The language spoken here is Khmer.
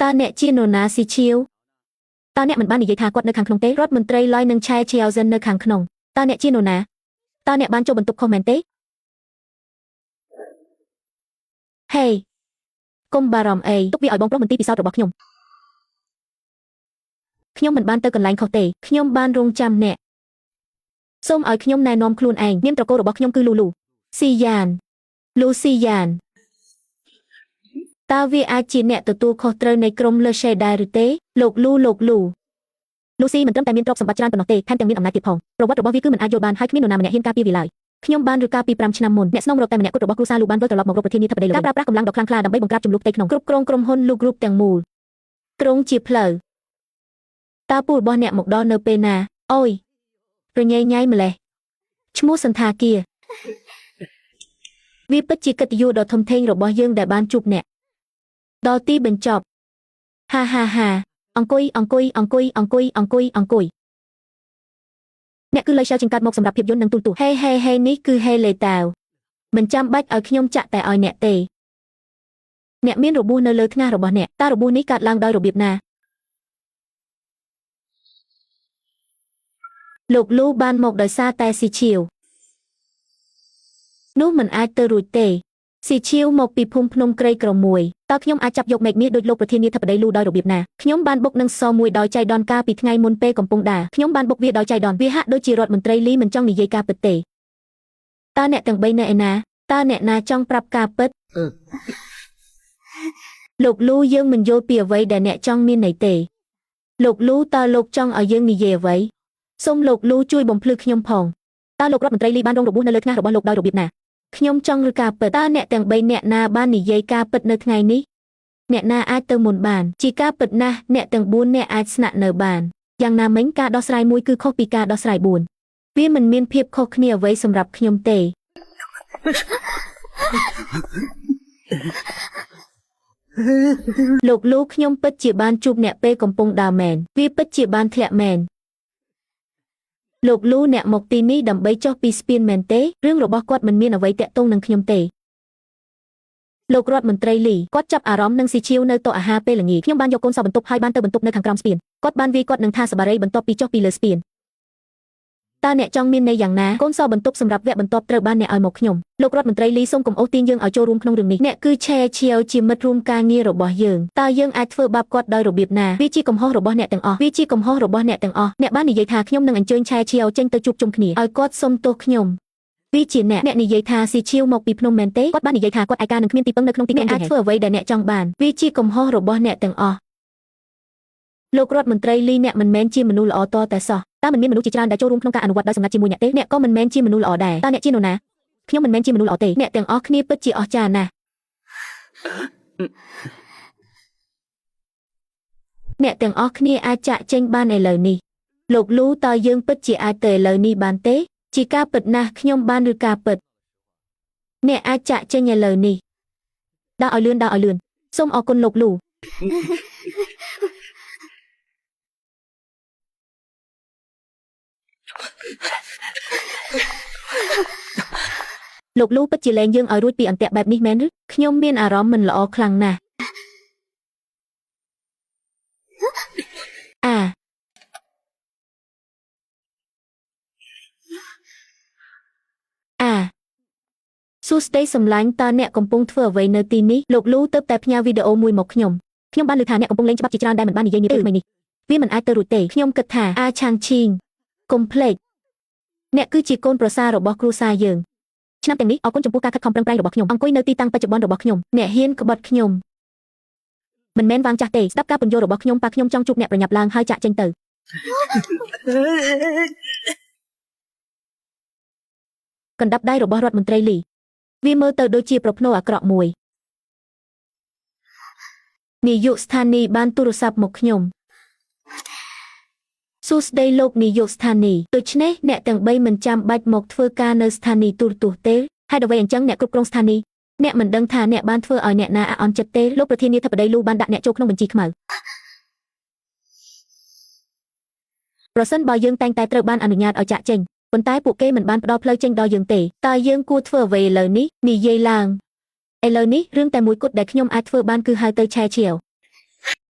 តើអ្នកជានរណាស៊ីឈៀវតើអ្នកមិនបាននិយាយថាគាត់នៅខាងក្នុងទេរដ្ឋមន្ត្រីឡយនិងឆែឈៀវសិននៅខាងក្នុងតើអ្នកជានរណាតើអ្នកបានចូលបន្ទប់ខុសមែនទេហេកុំបារម្ភអីទុកវាឲ្យបងប្រុសមន្ទីរពិសោធន៍របស់ខ្ញុំខ្ញុំមិនបានទៅកន្លែងខុសទេខ្ញុំបានរងចាំអ្នកសូមឲ្យខ្ញុំណែនាំខ្លួនឯងនាមត្រកូលរបស់ខ្ញុំគឺលូលូស៊ីយ៉ានលូស៊ីយ៉ានតើវាអាចជាអ្នកទទួលខុសត្រូវនៃក្រុមលើឆេដែរឬទេលោកលូលោកលូលូស៊ីមិនត្រឹមតែមានទ្រព្យសម្បត្តិច្រើនប៉ុណ្ណោះទេថែមទាំងមានអំណាចទៀតផងប្រវត្តិរបស់វាគឺមិនអាចយល់បានហើយគ្មាននរណាម្នាក់ហ៊ានការពារវាឡើយខ្ញុំបានឬកាលពី5ឆ្នាំមុនអ្នកស្នងរកតែម្នាក់គត់របស់គ្រួសារលូបានវិលត្រឡប់មករកប្រធានាធិបតីលោកការប្រើប្រាស់កម្លាំងដ៏ខ្លាំងក្លាដើម្បីបង្ក្រាបចំនួនផ្ទៃក្នុងគ្រប់គ្រងក្រុមហ៊ុនលូគ្រុបទាំងមូលត្រង់ជាផ្លូវតើពូរបស់អ្នកមកដល់នៅពេលណាអូយរញ៉េញ៉ៃម្លេះឈ្មោះសន្តាគារវាពិតជាកិត្តិយសដ៏ធំធេងរបស់យើងដែលបានជួបអ្នកដល់ទីបញ្ចប់ហាហាហាអង្គុយអង្គុយអង្គុយអង្គុយអង្គុយអង្គុយអ្នកគឺលៃឆៅចង្កាត់មកសម្រាប់ភាពយន្តនិងទូរទស្សន៍ហេហេហេនេះគឺហេលេតាវមិនចាំបាច់ឲ្យខ្ញុំចាក់តែឲ្យអ្នកទេអ្នកមានរបួសនៅលើថ្ងាសរបស់អ្នកតើរបួសនេះកើតឡើងដោយរបៀបណាលោកលូបានមកដោយសារតែស៊ីឈៀវនោះមិនអាចទៅរួចទេស៊ីឈៀវមកពីភូមិភ្នំក្រីក្រមួយតើខ្ញុំអាចចាប់យកមេឃមាសដោយលោកប្រធានាធិបតីលូដោយរបៀបណាខ្ញុំបានបុកនឹងសមួយដោយចៃដន្យកាលពីថ្ងៃមុនពេលកំពុងដើរខ្ញុំបានបុកវាដោយចៃដន្យវាហាក់ដូចជារដ្ឋមន្ត្រីលីមិនចង់និយាយការពិតទេតើអ្នកទាំងបីនៅឯណាតើអ្នកណាចង់ប្រាប់ការពិតលោកលូយើងមិនយល់ពីអ្វីដែលអ្នកចង់មានន័យទេលោកលូតើលោកចង់ឲ្យយើងនិយាយអ្វីសូមលោកលូជួយបំភ្លឺខ្ញុំផងតើលោករដ្ឋមន្ត្រីលីបានរងរបួសនៅលើថ្ងាសរបស់លោកដោយរបៀបណាខ្ញុំចង់ឬការពិតតើអ្នកទាំង3អ្នកណាបាននិយាយការពិតនៅថ្ងៃនេះអ្នកណាអាចទៅមុនបានជាការពិតណាស់អ្នកទាំង4អ្នកអាចស្នាក់នៅបានយ៉ាងណាមិញការដោះស្រាយមួយគឺខុសពីការដោះស្រាយ4វាមិនមានភាពខុសគ្នាអ្វីសម្រាប់ខ្ញុំទេលោកលូខ្ញុំពិតជាបានជួបអ្នកពេលកំពុងដើរមែនវាពិតជាបានធ្លាក់មែនលោកលូអ្នកមកទីនេះដើម្បីចុះពីស្ពានមែនទេរឿងរបស់គាត់មិនមានអ្វីតាក់ទងនឹងខ្ញុំទេលោករដ្ឋមន្ត្រីលីគាត់ចាប់អារម្មណ៍នឹងស៊ីឈៀវនៅតុអាហារពេលល្ងាចខ្ញុំបានយកកូនសោបន្ទប់ហើយបានទៅបន្ទប់នៅខាងក្រោមស្ពានគាត់បានវាយគាត់នឹងថាសបារីបន្ទាប់ពីចុះពីលើស្ពានតើអ្នកចង់មានន័យយ៉ាងណាកូនសោបន្ទប់សម្រាប់វគ្គបន្ទាប់ត្រូវបានអ្នកឲ្យមកខ្ញុំលោករដ្ឋមន្ត្រីលីសូមកុំអូសទាញយើងឲ្យចូលរួមក្នុងរឿងនេះអ្នកគឺឆេឈៀវជាមិត្តរួមការងាររបស់យើងតើយើងអាចធ្វើបាបគាត់ដោយរបៀបណាវាជាកំហុសរបស់អ្នកទាំងអស់វាជាកំហុសរបស់អ្នកទាំងអស់អ្នកបាននិយាយថាខ្ញុំនឹងអញ្ជើញឆេឈៀវចេញទៅជួបជុំគ្នាឲ្យគាត់សុំទោសខ្ញុំវាជាអ្នកនិយាយថាស៊ីឈៀវមកពីភ្នំមែនទេគាត់បាននិយាយថាគាត់ឯកានឹងគ្មានទីពឹងនៅក្នុងទីក្រុងអ្នកអាចធ្វើអ្វីដែលអ្នកចង់បានវាជាកំហុសរបស់អ្នកទាំងអស់លោករដ្ឋមន្ត្រីលីអ្នកមិនមែនជាមនុស្សល្អតតែសោះតើមិនមានមនុស្សជាច្រើនដែលចូលរួមក្នុងការអនុវត្តដោយសម្ងាត់ជាមួយអ្នកទេអ្នកក៏មិនមែនជាមនុស្សល្អដែរតើអ្នកជានរណាខ្ញុំមិនមែនជាមនុស្សល្អទេអ្នកទាំងអស់គ្នាពិតជាអស្ចារ្យណាស់អ្នកទាំងអស់គ្នាអាចចាក់ចេញបានឥឡូវនេះលោកលូតើយើងពិតជាអាចទៅឥឡូវនេះបានទេជាការពិតណាស់ខ្ញុំបានឬការពិតអ្នកអាចចាក់ចេញឥឡូវនេះដើរឲ្យលឿនដើរឲ្យលឿនសូមអរគុណលោកលូលោកលូពិតជាលែងយើងឲ្យរួចពីអន្ទាក់បែបនេះមែនឬខ្ញុំមានអារម្មណ៍មិនល្អខ្លាំងណាស់អាអាសួស្តីសម្លាញ់តើអ្នកកំពុងធ្វើអ្វីនៅទីនេះលោកលូទៅតែផ្ញើវីដេអូមួយមកខ្ញុំខ្ញុំបានឮថាអ្នកកំពុងលេងច្បាប់ជាច្រើនដែលមិនបាននិយាយនាពេលថ្មីនេះវាមិនអាចទៅរួចទេខ្ញុំគិតថាអាឆាងឈីងកុំភ្លេចអ្នកគឺជាកូនប្រសាររបស់គ្រួសារយើងឆ្នាំទាំងនេះអរគុណចំពោះការខិតខំប្រឹងប្រែងរបស់ខ្ញុំអង្គុយនៅទីតាំងបច្ចុប្បន្នរបស់ខ្ញុំអ្នកហ៊ានក្បត់ខ្ញុំមិនមែនវាងចាស់ទេស្ដាប់ការពន្យល់របស់ខ្ញុំប៉ាខ្ញុំចង់ជួបអ្នកប្រញាប់ឡើងហើយចាក់ចេញទៅកណ្ដាប់ដៃរបស់រដ្ឋមន្ត្រីលីវាមើលទៅដូចជាប្រផ្នូលអាក្រក់មួយនាយកស្ថានីយ៍បានទូរស័ព្ទមកខ្ញុំសួស្តីលោកនាយកស្ថានីយ៍ដូច្នេះអ្នកទាំងបីមិនចាំបាច់មកធ្វើការនៅស្ថានីយ៍ទូរទស្សន៍ទេហេតុអ្វីអញ្ចឹងអ្នកគ្រប់គ្រងស្ថានីយ៍អ្នកមិនដឹងថាអ្នកបានធ្វើឲ្យអ្នកណាអន់ចិត្តទេលោកប្រធានាធិបតីលូបានដាក់អ្នកចូលក្នុងបញ្ជីខ្មៅប្រសិនបើយើងតែងតែត្រូវបានអនុញ្ញាតឲ្យចាក់ចេញប៉ុន្តែពួកគេមិនបានផ្ដល់ផ្លូវចេញដល់យើងទេតើយើងគួរធ្វើអ្វីឥឡូវនេះនិយាយឡើងឥឡូវនេះរឿងតែមួយគត់ដែលខ្ញុំអាចធ្វើបានគឺហៅទៅឆែឈៀវ